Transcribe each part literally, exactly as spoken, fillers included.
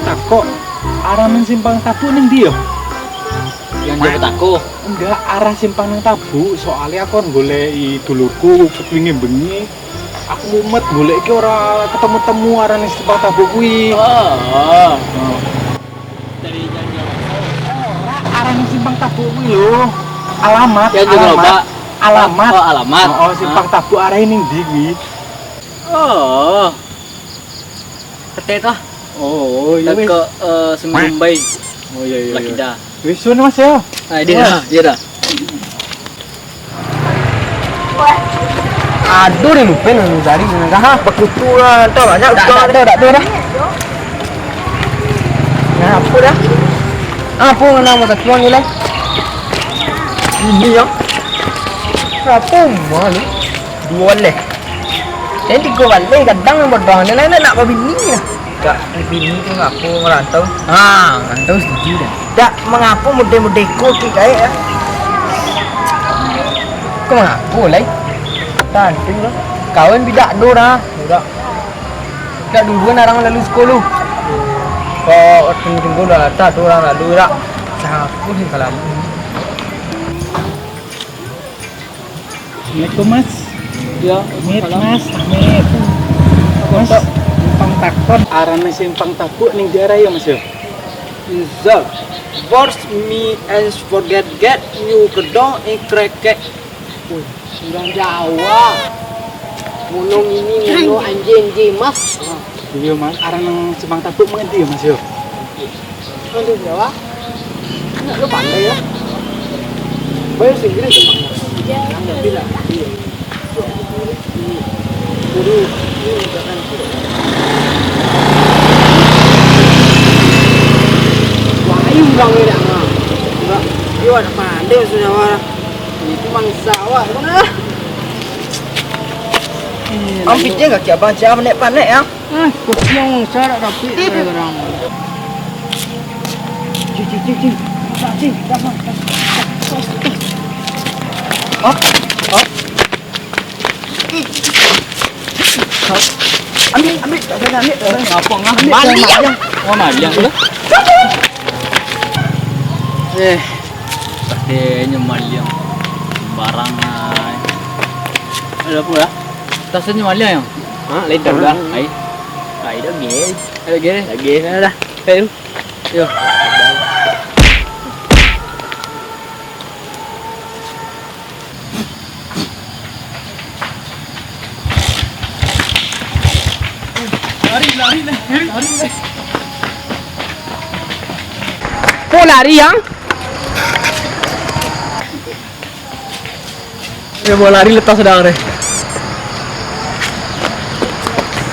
Kok arah nan Simpang Tabuak ning ndi yo? Nan Jawa Tako. Indak, arah Simpang nan Tabuak, soalnyo aku kan golek i dulurku sabengi-bengi. Aku mumet golek ki ora ketemu-temu arah nan Simpang Tabuak kuwi. Oh. Dari Jawa Tako. Ora, arah nan Simpang Tabuak kuwi lho. Alamat, alamat. Alamat. Oh, alamat. Oh, Simpang Tabuak arah ning ndi kuwi? Oh. Pete tu. Oh, iyo, wis. Dekat, eh, Sungai Rumbai. Oh, iyo, iyo, iyo. Lakida. Wis, suun, Mas, yo. Ah, dia dah, dia dah. Aduh, dia lupa nak cari, nak kah? Bakutu lah, tak banyak. Tak, tak ada, tak ada dah. Nah, apa dah? Apa nama satuan ni lah? Ini yang. Berapa umur ni? Dua leh. Jadi tigo baleh gadang nan bodoh ni, lain nak babini lah. Kak, bini tu ngapo merantau? Ha, merantau setuju dah. Dak, mangapo mude-mude ko ki kayak ya? Kau mangapo lai? Tantu lah. Kawan bidak do dah. Budak. Dak dulu kan orang lalu sekolah. Kau tunggu-tunggu lah, tak ada orang lalu dak. Siapa sih kalau Assalamualaikum, Mas. Ya, Mit, Mas, Mit. Mas, Simpang Takon, arah nan Simpang Tabuak ning daerah yo, Mas, yo? Insult. Force me and forget get you kedong in crack. Wih, urang Jawa. Gunung ini, gunung anjing, anjing, Mas. Iyo, Mas. Arah nan Simpang Tabuak mangadi yo, Mas, yo? Aduh, Jawa. Anak lu pandai, ya. Bahasa Inggris, Pak. Ngerti lah. Iya. Guru, ini misalkan. Wah, ayo ulang ni, nak. Enggak. Dia anak pandai, maksudnya, Wak. Itu mangsa awak tu nah. Am pitih kaki abang cam panek-panek ya. Ah, kopi yang mangsa dak dapik kadang-kadang. Cik, cik, cik, cik. Masak, cik. Dah, dah, dah. Hop, hop. Ambil, ambil, tak payah ambil, tak payah. Apa ngah? Ambil, maliang. Maliang. Oh, maliang tu. Eh, katanya maliang. Sembarang ai. Ada apa lah? Tasnya maliang yang? Ha, lain dah. Ai. Ai dah gel. Ada gel. Lagi dah. Ayo. Yo. Lari, lari, lari, lari, lari. Kok lari, yang? Dia mau lari lepas sudah, deh.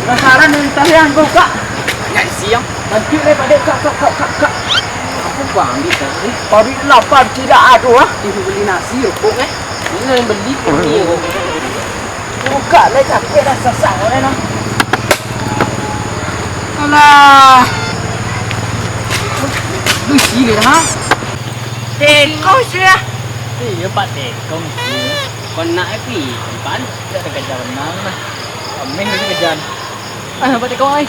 Penasaran dengan tarian kau, Kak? Banyak isi, yang. Bantu, eh, Pak Dek, Kak, Kak, Kak, Kak, Kak. Apa kau ambil tadi? Pabrik lapar tidak ada, ah. Ibu beli nasi, rokok, eh. Ini yang beli, ini, rokok. Buka lah, capek dah, sasak kau ni, nah. Alah. Lu isi dia, ha? Teko sudah. Iya, Pak, teko. Kau nak api? Pan, tidak ada kerja benar, nah. Kami lagi kerjaan. Ah, Pak, teko, ai.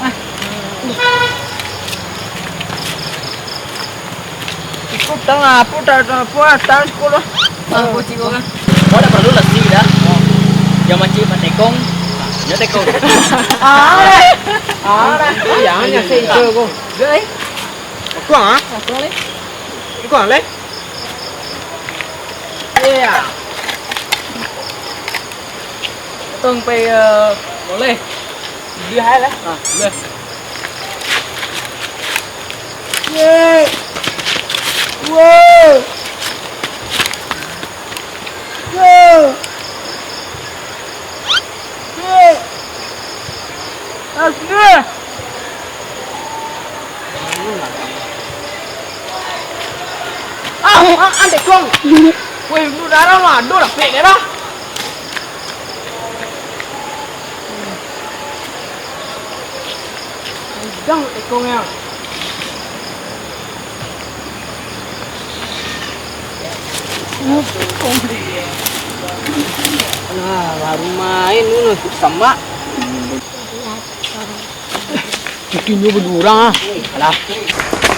Ah. Ikut tang apa, tak ada apa, datang sekolah. Ah, kucing orang. Kau tak perlu lesi dah. Yang macam Pak Tekong, dia Tekong. Ah, ah, yang hanya sensor kau. Dah, eh. Kuang, ah? Kuang, leh. Kuang, leh. Iya. Tong pai, eh, boleh. Beli hai lah. Ah, boleh. Yeay. Wow. Wow. Yeay. Asli. Ah, ah, ah, Tekong. Weh, lu darah lah, aduh, lah, pek darah. Udang Tekong ya. Nah, baru main dulu, samak. Mungkin nyo berdua urang ah. Alah.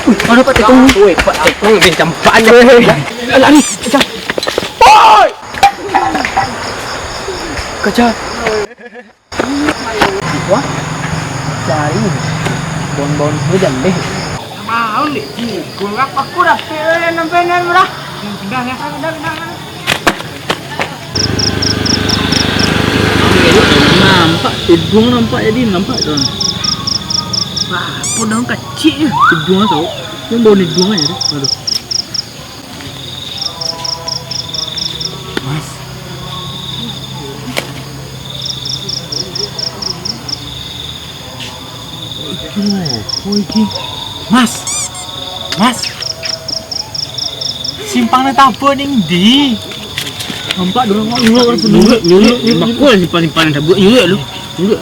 Wih, mana Pak Tekong ni? Woi, Pak Tekong lebih campak aja. Weh. Lari, kejar. Oi! Kejar. Wah. Cari. Bon-bon hujan deh. Mau ni. Kurang aku dah pilih nampak murah. Pindah ya, pindah, pindah. Nampak, hidung nampak jadi nampak tu. Wah, apa daun kacik je. Hidung tau. Yang bau hidung aja tu. Aduh. Mas. Iki apo iki? Mas. Mas. Simpang nan tabuak ning ndi? Nampak dulu, nyuruh, nyuruh, nyuruh, nyuruh. Bakul simpang-simpang nan tabuak, nyuruh lu. Nyuruh.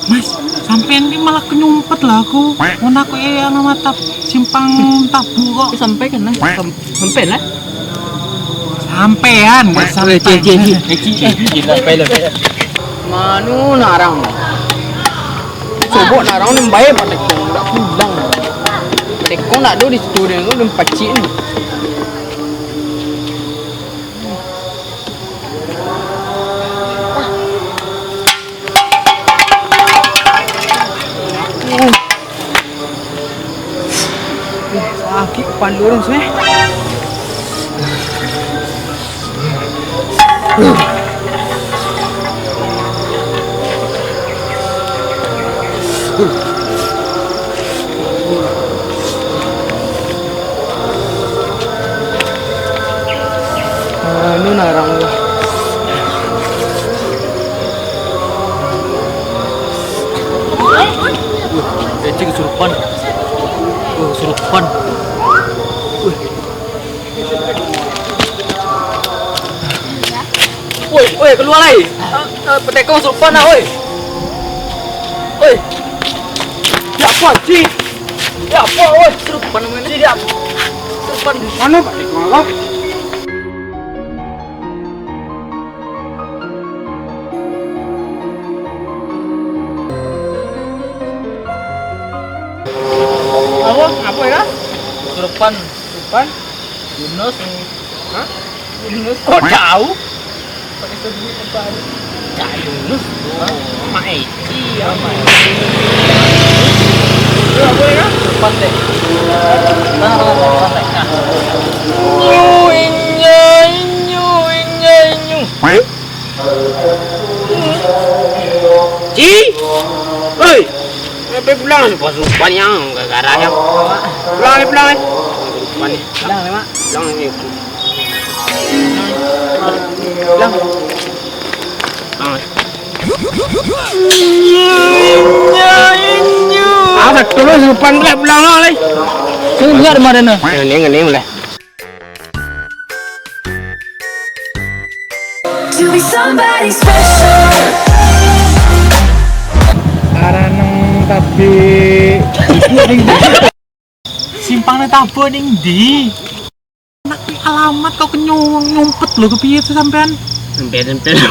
Mas, sampean ni malah ka nyumpet lah aku. Mun aku, eh, alamat tap-, simpang tabuak kok. Sampaikan lah. Sam-, sampean lah. Sampean, bukan sampean. Cik, cik, cik. Eh, cik, eh, cik, sampai lah. Manu narang. Sobok narang ni bae Pak Tekong, dak pulang. Pak Tekong dak ado di situ, dia tu pacik ni. Sakik kepala urang, seh. Anu narang tu. Wah, kecil kesurupan. Wah, kesurupan. Wah. Woi, woi, kalua lai. Eh, eh, Pak Tekong kesurupan lah, woi. Woi. Ya apa, Ci? Ya apa, woi? Kesurupan namanya. Ci, dia apa? Kesurupan. Mana Pak Tekong, apa? Apa? Apa ya? Kesurupan. Kesurupan? Yunus. Hah? Yunus. Kok tahu? Pakai sebut apa? Cak Yunus. Hah? Mak Eci, ya, Mak Eci. Lu apa ya? Pantai. Mana, mana, mana, pantai? Nah. Inyo, inyo, inyo, inyo, inyo. Ci! Oi! Sampai pulang. Sumpah-sumpah ni, ah, gara-gara ni. Pulang, eh, pulang, eh. Sumpah ni. Pulang, eh, Mak. Pulang ni. Pulang. Pulang, eh. Ah, satu lo supan pula pulang lo, lai. Sini lihat rumah dia, nah. Ni, ni, ni, mulai. To be somebody special. Arah nang tapi. Simpang nan tabuah ning ndi? Nak alamat kau ke nyumpet lo, ke piye tu sampean? Sampean, sampean.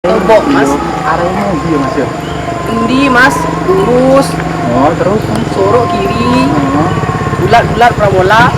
Lobok, Mas. Arah ini ndi, Mas, ya? Ndi, Mas? Lurus. Oh, terus? Sorok kiri. Oh. Bulat-bulat parabola.